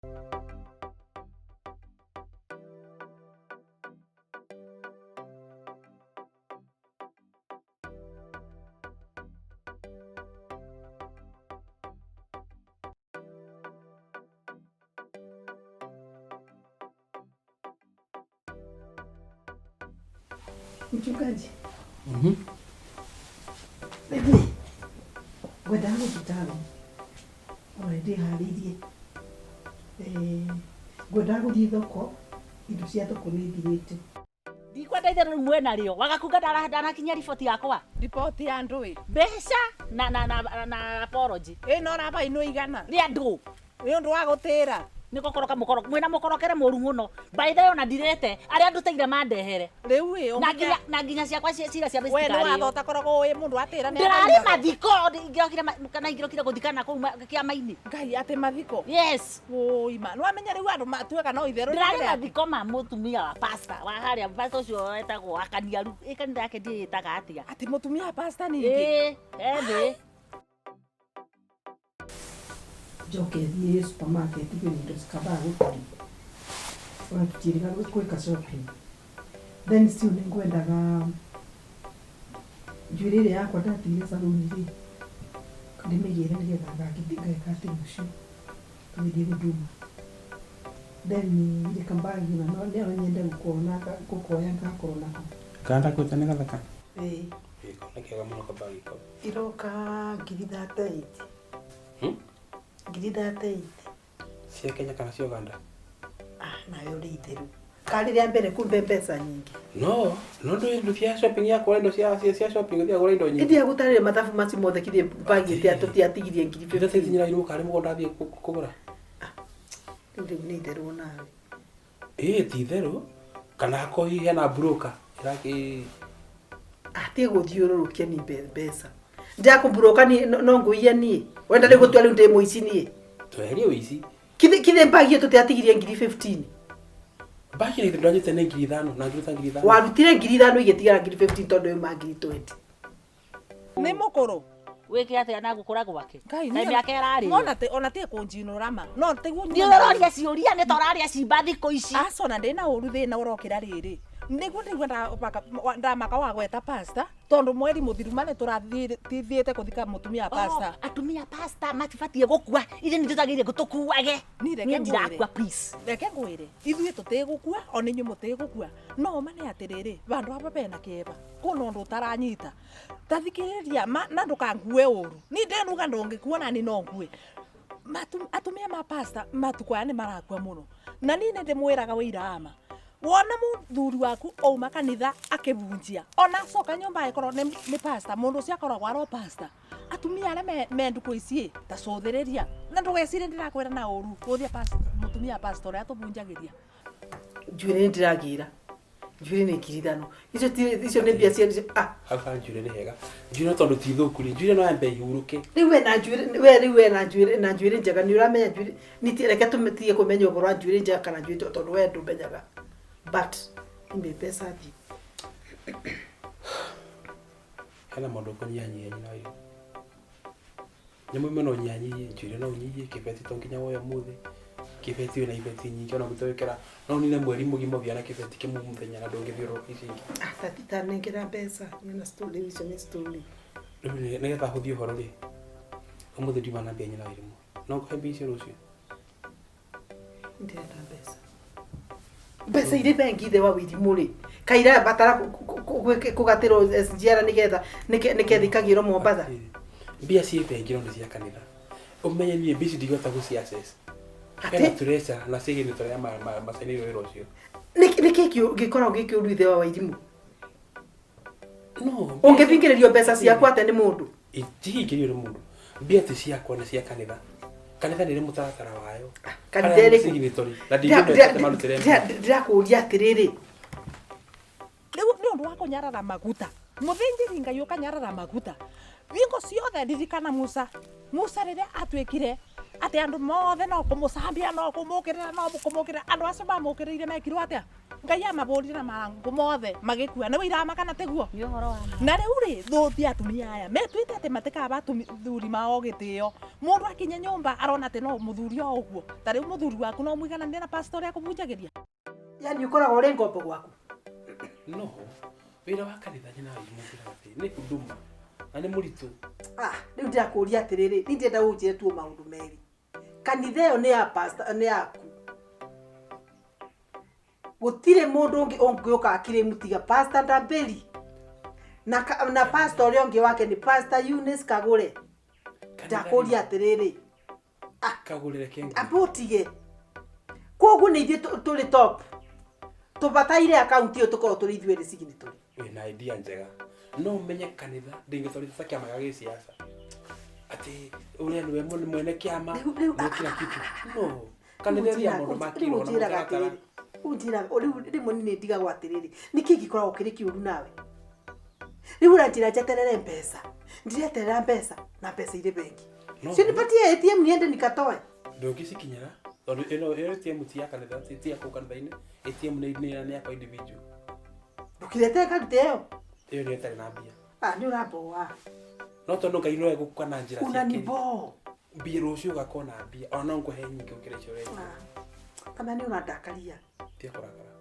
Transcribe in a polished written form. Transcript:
Mchungaji. Baby. Ngwendaga gũthiĩ ona ndĩharĩirie. Ngwendaga gũthiĩ thoko, indo cia thoko nĩ ithirĩte. Ndikwenda itherũ rĩu mwenarĩo wagakunga ndanakinyia riboti yakwa. Riboti ya ndũĩ? Mbeca na apology. Ĩ no ũrabainwo igana? Rĩa ndũ. Nĩ ũndũ wa gũtĩra. Nĩ gũkoroka mũkoro mwĩna mũkorokere mũru mũno. By the way ona ndirĩte arĩa ndutĩire mandehere. Rĩu ĩ Na nginya na nginya ciakwa cira cia We nĩ citikarĩo. watho ũtakoragwo ũĩ mũndũ atĩra nĩ Ndĩrarĩ abainagwo. mathiko ingĩrokire kana ingĩrokire gũthikana kũu kĩama-inĩ. Ngai atĩ mathiko. Yes. Wũi ma. Nĩ wamenya rĩu andũ matuĩka no itherũ. Ndĩrarĩ mathiko ma mũtumia wa pastor wa harĩa pastor ũcio wetagwo wa Kaniaru. Ĩ kanitha yake ndiũĩ ĩtaga atĩa. Atĩ mũtumia wa pastor ningĩ. Ĩ, ethĩ. Njoke thiĩ supermarket kwĩna indo cikambaa gũthira. Ona tũtiĩrĩga gwĩka shopping. Then still nĩ ngwendaga njuĩrĩ ĩrĩa yakwa ndatigire salon rĩ, ndĩmĩgĩre nĩgetha ngeka atĩ rũciũ tũgĩthiĩ Huduma. Then rĩ kambagi no nyende gũkoya ngakorwo nako. Kana ndakwĩte nĩ gathaka? Ĩĩ. Ĩĩ kau nĩ kega mũno kambagi kau. Iroka ngiri 38. Ngiri 38. Cia Kenya kana cia Uganda? Ah, nawe ũrĩ itherũ. Karĩ rĩa mbere kumbe mbeca nyingĩ. No, no ndũ indo cia shopping ya kũgũra indo cia shopping ũthiaga kũgũra indo nyingĩ. Ĩthiaga gũtarĩria mathabu macio mothe kithĩ mbagi tũtiatigirie ngiri Indo 15. ici nyina karĩ mũgũnda athiĩ kũgũra. Rĩu rĩu nĩ itherũ nawe. Ĩĩ ti itherũ. Kana akorwo hihi hena broker ĩrakĩ Atige gũthiũrũrũkia ni mbeca. Ndĩrakũmburoka niĩ no ngũiye niĩ. Wenda rĩu gũtua rĩu ndĩ mũici niĩ. Tweherie ũici. Kithĩ mbagi ĩyo tũtiatigirie ngiri 15. Mbagi ĩrĩa ndwanyite nĩ ngiri ithano na ngĩruta ngiri ithano. Warutire ngiri ithano igĩtigara ngiri 15 tondũ yuma ngiri 20. Nĩ mũkũrũ. Wĩke atĩa na gũkũra gwake? Ngai, Kaĩ mĩaka ĩrarĩo? Ona ti ona ti kũnjinũra ma. No tiguo Ndiũĩ ũroria ciũria nĩ ta ũrarĩa cimba thikũ ici. Aca ona ndĩna ũru thĩna ũrokĩra rĩrĩ. Nĩguo ndĩigua ndamaka wa gweta pastor tondũ mweri mũthiru ma nĩ tũrathiĩte kũthika mũtumia wa pastor. Oh, atumia pastor matibatiĩ gũkua. Ithuĩ nĩ tũtagĩrĩire tũkuage. Niĩ reke Niĩ ndirakua ngwĩre. please. Reke ngwĩre ithuĩ tũtigũkua ona inyuĩ mũtigũkua. No ma nĩ atĩrĩrĩ vandũ ava bena kĩeva kũna ũndũ ũtaranyita. Ta thikĩrĩria ma na ndũkangue ũru. Niĩ ndĩnuga ndũngĩkua na niĩ no ngue. Atumia ma pastor matukũ aya nĩ marakua mũno. Na niĩ nĩ ndĩmwĩraga wĩira wa ma. Wona mũthuri waku auma kanitha akĩbunjia ona acoka nyũmba agĩkorwo nĩ pastor, mũndũ ũcio akoragwo arĩ o pastor. Atumia arĩa me ndukũ ici ta cũthĩrĩria na ndũgecirie ndĩrakwĩra na ũru gũthia mũtumia wa pastor ũrĩa atũbunjagĩria. Njuĩrĩ nĩ ndĩragĩra. Njuĩrĩ nĩ ngiri ithano. Icio ti icio nĩ mbia cia ah. Hau ha njuĩrĩ nĩ hega. Njuĩrĩ tondũ ti thũku rĩ, njuĩrĩ no yambe ihurũke. Rĩu we na njuĩrĩ we rĩu we na njuĩrĩ na njuĩrĩ njega nĩ ũramenya njuĩrĩ nĩ reke tũtige kũmenya ũhoro wa njuĩrĩ njega kana njuĩrĩ tondũ we ndũmenyaga. But ime mbeca nyingĩ. Hena maũndũ ũkũnyihanyihia nyina wa irio. Nyamũ imwe no ũnyihanyihie, njuĩrĩ no ũnyihie, kĩbeti to nginya woe ũmũthĩ. Kĩbeti wĩna ibeti nyingĩ ona gũtewĩkĩra no ũnine mweri mũgima ũthiaga na kĩbeti kĩmwe mũthenya na ndũngĩthiũrũrũka icio ingĩ. Ah, tati ta nengera mbeca nĩ story icio nĩ story. Rĩu nĩgetha hũthie ũhoro rĩ, ũmũthĩ ndiuma na mbia nyina wa irimũ. No ngũhe mbia icio rũciũ? Ndĩrenda mbeca. Mbeca irĩ bengi ithe wa wĩrimũ rĩ, kaĩ irabatara kũgatĩrwo SGR nĩgetha nĩgetha ikagĩrwo Mombatha? Mbia ciĩ bengi no nĩ cia kanitha. Ũmenye niĩ mbia ici ndingĩhota gũci access. Hena treasure na signatory ya macainĩirwo wĩra ũcio. Nĩkĩ gĩkoragwo gĩ kĩũru ithe wa Wairimũ? No. Ũngĩthingĩrĩrio mbeca ciaku atĩa nĩ mũndũ? Itihingĩrĩrio nĩ mũndũ. Mbia ti ciakwa nĩ cia kanitha. Kanitha nĩ ĩrĩ mũtaratara wayo. Kanitha ĩrĩkũ? Signatory. Na ndingĩmeta marutĩre mbia. Ndĩrakũria atĩrĩrĩ. Rĩu nĩ ũndũ wa kũnyarara maguta. Mũthĩnjĩri Ngai ũkanyarara maguta. Hingo ciothe ririkana Musa. Musa rĩrĩa atuĩkire Atĩ andũ mothe no kũmũcambia no kũmũkĩrĩra no kũmũkĩrĩra andũ acio mamũkĩrĩire mekirwo atĩa Ngai amabũrire na marangũ mothe magĩkua nĩ wĩirama kana tiguo? Nĩ ũhoro wa ma. Na rĩu rĩ thũti atumia aya metuĩte atĩ matikaba athuri mao gĩtĩo. Mũndũ akinya nyũmba arona atĩ no mũthuri o ũguo. Ta rĩu mũthuri waku no mũigananie na pastor ũrĩa akũbunjagĩria? Yani ũkoragwo ũrĩ ngombo gwaku? No wĩra wa kanitha nyina wa imũkĩra atĩ nĩ huduma na nĩ mũritũ. Ah, rĩu ndĩrakũria atĩrĩrĩ, niĩ ndĩrenda ũnjĩre tu maũndũ merĩ. Kanitha ĩyo nĩ ya pastor, nĩ yaku. Gũtirĩ mũndũ ũngĩ ũngĩũka akirĩmu tiga pastor Ndambĩri. Na, na pastor ũrĩa ũngĩ wake nĩ pastor Eunice Kagũre. Ndakũria atĩrĩrĩ, Kagũrĩre kengi. Amba ũtige. Koguo nĩ ithuĩ tũrĩ top. Tũbataire akaunti ĩyo tũkorwo tũrĩ ithuĩ erĩ signatory. Wĩna idea njega. No ũmenye kanitha ndĩngĩtwarithia ta kĩama gĩa gĩsiasa. Atĩ ũrĩa nĩwe mwene kĩama, nĩwe kila kitu. No. Kanitha ĩrĩa maũndũ ma kĩroho na mũtaratara. Rĩu rĩu rĩmwe nĩ ndigagwo atĩrĩrĩ, nĩkĩ gĩkoragwo kĩrĩ kĩũru nawe? Rĩu ũranjĩra njeterere mbeca. Ndireterera mbeca na mbeca irĩ bengi. No. Si nipatie ATM niende nikatoe. Ndũngĩcikinyĩra tondũ ĩno ĩyo ATM ti ya kanitha, ti ya kũu kanitha-inĩ. ATM nĩ yakwa individual. Ndũkĩrete ngarute ĩyo. Ĩyo nĩyo ĩtarĩ na mbia. Ah, nĩ ũramboa. No tondũ Ngai no egũka na njĩra ciake. Unaniboa. Mbia rũciũ ũgakorwo na mbia ona no ngũhe nyingĩ gũkĩra icio ũrenda. Ah, kana nĩ ũrandakaria. Tiga kũrakara.